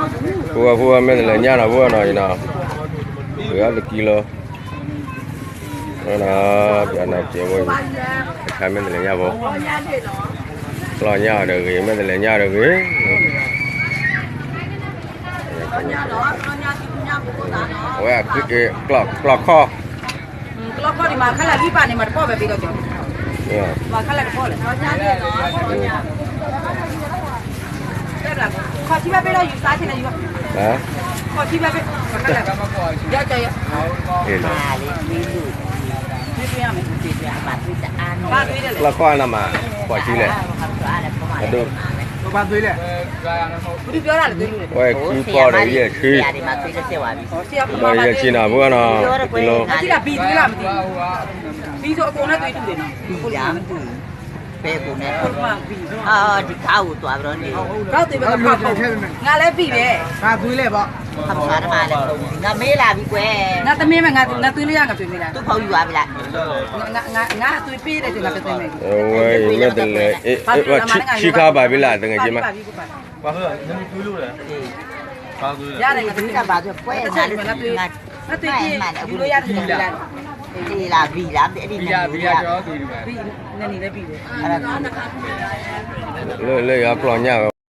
ဖိဝဲဖိဝဲ မ့ၢ်တလဲၤညၣ်နီၤ ဖိဝဲနီၤအံၤနီၤ, ပှ့ၤအီၣ်တကံလိၤ, ဝဲနီၤ, ပှၤနီၤကဲဝဲအံၤ, အခါမ့ၢ်တလဲၤညၣ်ဖိ, ကျီၢ်ညၣ်အီၤတဂ့ၤ မ့ၢ်တလဲၤညၣ်တဂ့ၤ, ဝဲ, ကျီၢ်ခီၣ် ကလီခီၣ်န့ၣ် မၤခါလၢ်ဂံၢ်ပာ်န့ၣ် မၤတပီၢ်ဘဲဘ့ၣ်ဒီးကၠီ, မၤခါလၢ်တပီၢ်လဲၣ်, ခီၣ်ထံဘၣ်ဘ့ၣ်ဒီးယူၤသးဆ့န့ၣ်ယူၤ, ခီၣ်ထံဘၣ်ဘ့ၣ်, ခါလၢ်, ယီကၠီယီ, လီၢ်ခီၣ်နမၤ, ပှၤထံလဲၣ်, အဒိ, ဝဲခံပီၢ်ဒီးယဲၢ်ဆံ, ပီၢ်ဒီးယဲၢ်ဆံနီၤ ဖိနီၤ, လီၤယဲၢ်ဆံနီၤ, ဘံၣ်လီၤ, ဘံၣ်လီၤ, ဖဲကိန့ၣ်, ဒုးခးအိၣ်တွးဘျီန့ၣ်, ငါလဲၤဘံၣ်ဝဲ, ငါမ့ၢ်လၢဘံၣ်ကွဲ, နတမ့ၢ်မ့ၢ် နသုလၢယၤ နသုမ့ၢ်လၢ, သူၣ်ဖီယူၤအါဘၣ်လၢ, ငါအသွံၣ်ပ့ၢ်ဒီး နသုမ့ၢ်, ဝဲအံၤမ့ၢ်တလဲၤ, ဆံခါဘၣ်ဘ့ၣ်လၢ တဂ့ၤက့မး, ယၤန့ၣ်, လၢလၢယွၤကျီၢ်ညၣ်ဝဲ